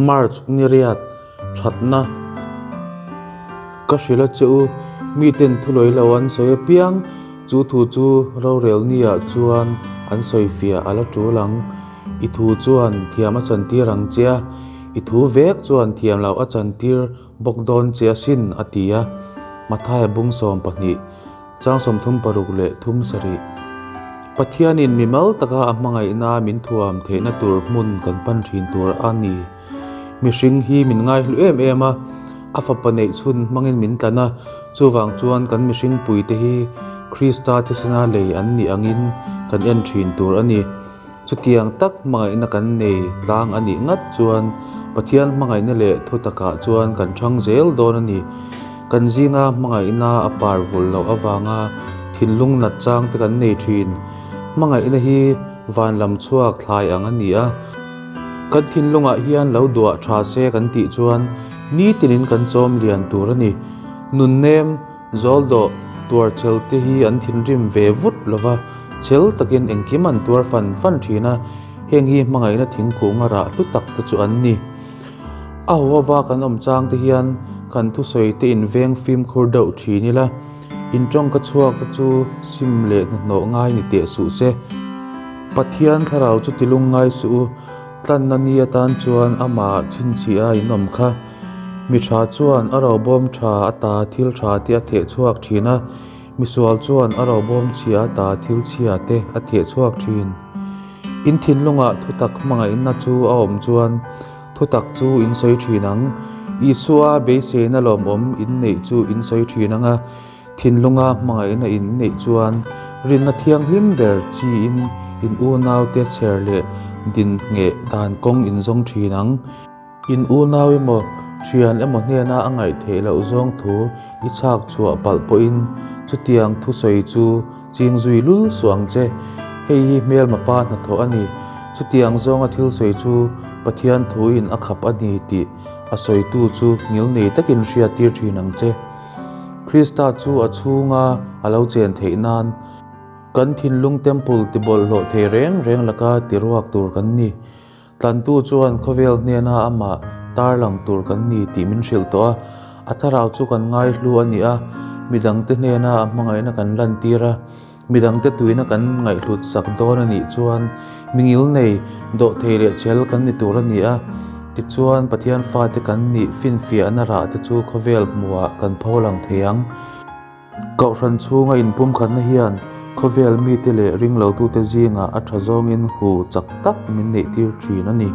March ni riat thatna ka hrilh a che u. Miten thulawi lo an sawi apiang chu thu chu rorel niah chuan an sawi fiah a la tul ang. I thu chuan thiam a chantir ang che a, i thu vek chuan thiam loh a chantir bawk dawn che asin a ti a. Mathaia bung 12. Chang 36 leh thum sarih. Pathianin mimal taka a hmangaihna min thuam theihna tur hmun kan pan thin tur a ni. Mihring hi min ngaihlu em em a, a fapa neih chhun hmangin min tlan a, chuvang chuan kan mihring puite hi Krista thisena lei an nih angin kan en thin tur a ni. Chutiang tak hmangaihna kan nei tlang a nih ngat chuan Pathian hmangaihna leh thutakah chuan kan thang zel dawn a ni. Kan zinga hmangaihna a par vul loh avanga thinlung nat chang te kan nei thin. Hmangaihna hi van lam chhuak thlai ang a ni a. Kan thinlungah hian lo duah tha se kan tih chuan nitinin kan chawm lian tur a ni. Nunnem. Zawldawh tuar chel te hi an thinrim ve vut lo va, chel takin engkim an tuar fan fan thin a, heng hi hmangaihna thingkung a rah hlu tak te chu an ni. A huhova kan awm chang te hian kan thusawi te inveng fimkhur deuh thin ila, in tawngka chhuak te chu sim leh hnahnawh ngai ni teh suh se. Pathian thlarau chu tilung ngai suh u, tlanna ni atan chuan amah chhinchhiah a inawm kha. Mi tha chuan a robawm tha ata thil tha te a theh chhuak thin a, misual chuan a robawm chhia ata thil chhia te a theh chhuak thin. In thinlungah thutak hmangaihna chu a awm chuan thutak chu in sawi thin ang. Isua beiseina lawmawm in neih chu in sawi thin ang a, thinlunga hmangaihna in neih chuan rinna thianghlim ber chiin in unaute chher leh din ngheh dan kawng in zawng thin ang. In unau emaw, thian emaw hnena a ngaih theih loh zawng thu i chhak chhuah palh pawhin chutiang thusawi chu ching zui lul suh ang che. Hei hi hmelma pa hnathawh a ni. Chutiang zawnga thil sawi chu Pathian thuin a khap a ni tih a sawitu chu ngilnei takin hriattir thin ang che. Krista chu a chhunga a lo chen theih nan kan thinlung temple tibawlhhlawh thei reng reng laka tiruak tur kan ni. Tlantu chuan khawvel hnena amah tarlang tur kan ni tih min hrilh tawh a, a thlarau chu kan ngaihlu a ni a, midangte hnena a hmangaihna kan lantir a, midangte tuina kan ngaihhlut sak dawn a nih chuan mingil nei dawhthei leh chel kan ni tur a ni a. Tichuan, Pathian fate kan nih finfiahna rah te chu khawvel hmuhah kan pholang thei ang. Kohhran chhunga inpumkhatna hian khawvel mite leh ringlotute zingah a tha zawngin hu chak tak min neihtir thin a ni.